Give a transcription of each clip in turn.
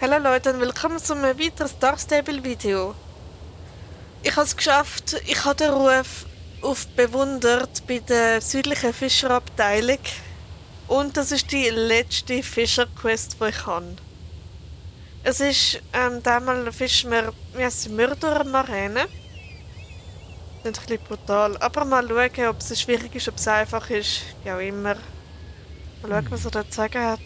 Hallo Leute und willkommen zu einem weiteren Star Stable Video. Ich habe es geschafft, ich habe den Ruf auf bewundert bei der südlichen Fischerabteilung und das ist die letzte Fischerquest, die ich habe. Es ist damals fischen wir sind Mörder am Arena. Das ist ein bisschen brutal, aber mal schauen, ob es schwierig ist, ob es einfach ist, wie auch immer. Mal schauen, was er da zu sagen hat.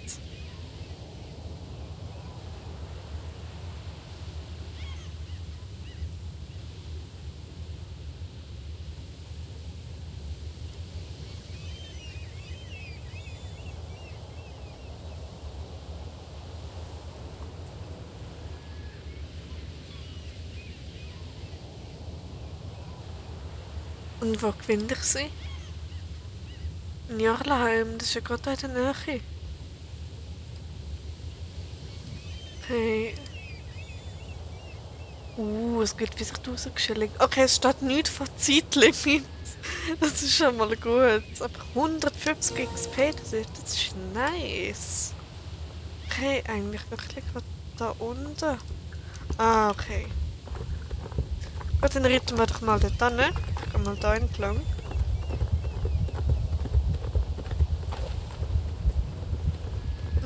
Und wo gewinne ich sie? In Jarlaheim, das ist ja gerade da in der Nähe. Okay. Es gibt 40.000 Schilling. Okay, es steht nichts von Zeitlimit. Das ist schon mal gut. Aber 150 XP, das ist nice. Okay, eigentlich wirklich gerade da unten. Ah, okay. Gut, dann reiten wir doch mal dort hin. Ich gehe mal da entlang.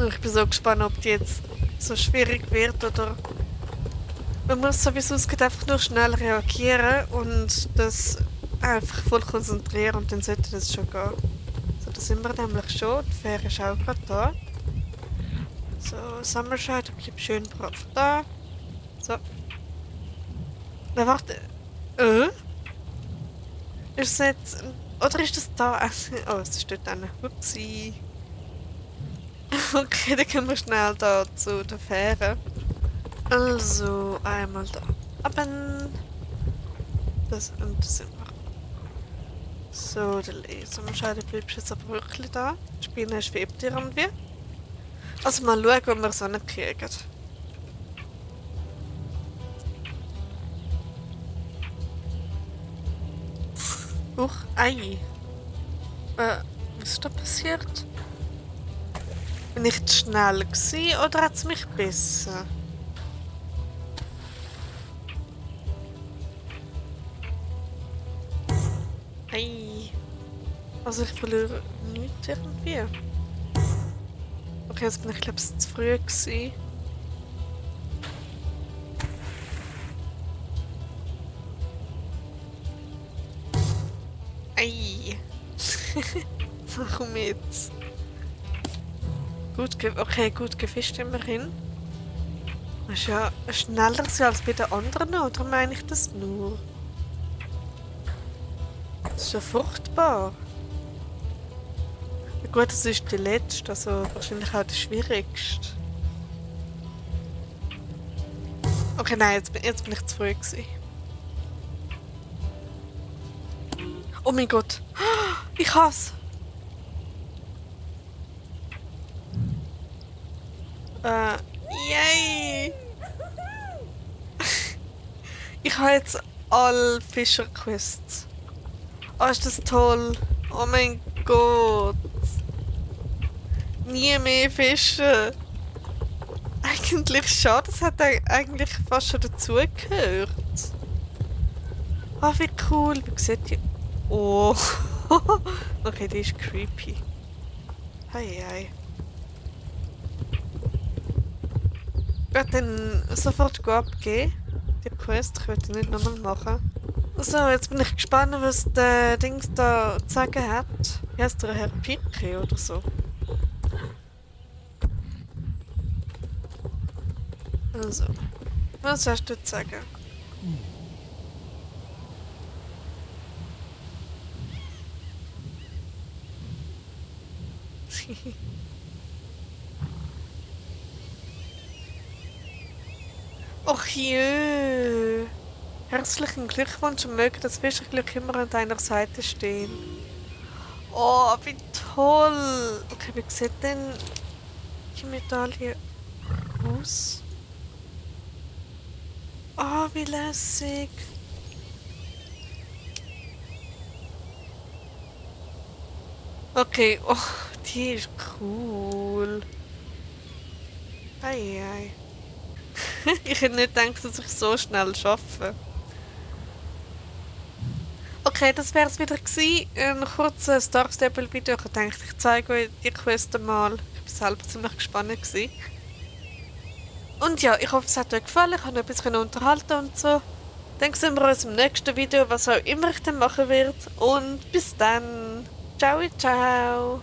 Ich bin so gespannt, ob die jetzt so schwierig wird oder... Man muss sowieso es geht einfach nur schnell reagieren und das einfach voll konzentrieren und dann sollte das schon gehen. So, da sind wir nämlich schon. Die Fähre ist auch gerade da. So, Summershide, bleib schön brav da. So. Na, warte. Ist es jetzt... Oder ist das da? Oh, es ist dort eine. Upsi. Okay, dann gehen wir schnell da zu der Fähre. Also, einmal da. Aben. Das und das sind wir. So, der Summershide bleibst jetzt aber wirklich da. Die Spinne schwebt irgendwie. Also mal schauen, ob wir es auch nicht kriegen. Huch, ei. Was ist da passiert? Bin ich zu schnell gewesen, oder hat es mich gebissen? Ei. Also ich verliere nichts irgendwie. Okay, jetzt bin ich glaube ich zu früh gewesen. Ei. So, komm jetzt. Okay, gut gefischt immerhin. Das ist ja schneller als bei den anderen, oder meine ich das nur? Das ist ja furchtbar. Ja, gut, das ist die letzte, also wahrscheinlich auch die schwierigste. Okay, nein, jetzt bin ich zu früh gewesen. Oh mein Gott. Ich hasse. Yay! Ich habe jetzt alle Fischerquests. Oh, ist das toll. Oh mein Gott. Nie mehr fischen. Eigentlich schade, das hat eigentlich fast schon dazugehört. Ah, wie cool. Wie sieht die... Oh. Okay, die ist creepy. Hei, hei. Ich werde dann sofort abgeben. Die Quest, ich will die nicht nochmal machen. So, jetzt bin ich gespannt, was der Dings da zu sagen hat. Wie heißt der Herr Picke oder so? Also, was hast du zu sagen? Och jö! Herzlichen Glückwunsch und möge das Fischerglück immer an deiner Seite stehen. Oh, wie toll! Okay, wie sieht denn die Medaille aus? Oh, wie lässig! Okay, oh, die ist cool. Ei, ei. Ich hätte nicht gedacht, dass ich so schnell schaffe. Okay, das wäre es wieder gewesen. Ein kurzes Star Stable Video. Ich dachte, ich zeige euch die Quest mal. Ich war selber ziemlich gespannt gewesen. Und ja, ich hoffe, es hat euch gefallen. Ich habe ein bisschen unterhalten und so. Dann sehen wir uns im nächsten Video, was auch immer ich dann machen werde. Und bis dann. Ciao, ciao.